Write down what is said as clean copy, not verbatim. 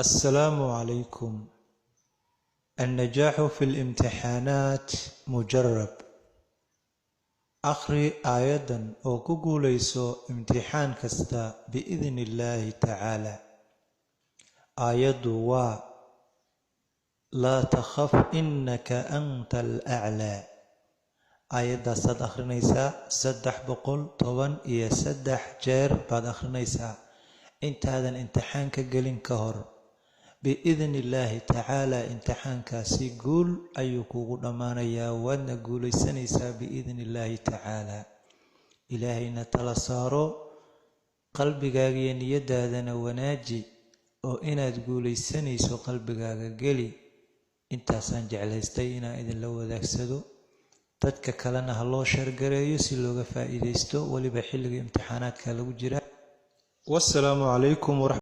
Assalaamu calaykum. Annajaaxu fi limtixaanaat mujarab. Akhri aayaddan oo ku guulayso imtixaan kasta biidni illaahi tacaala. Aayaddu waa laa takhaf innaka anta alaclaa. Aayaddaasaad akhrinaysaa 313 jeer baad akhrinaysaa intaadan imtixaanka gelin ka hor. Biidni illaahi tacaala imtixaankaasi guul ayuu kugu dhammaanayaa, waadna guulaysanaysaa biidni illaahi tacaala. Ilaahayna tala saaro, qalbigaaga iyo niyadaadana wanaaji oo inaad guulaysanayso qalbigaaga geli. Intaasaan jeclaystay inaan idinla wadaagsado, dadka kalena ha loo shargareeyo si looga faa'iidaysto, weliba xilliga imtixaanaadka lagu jira. Wassalaamu calaykum.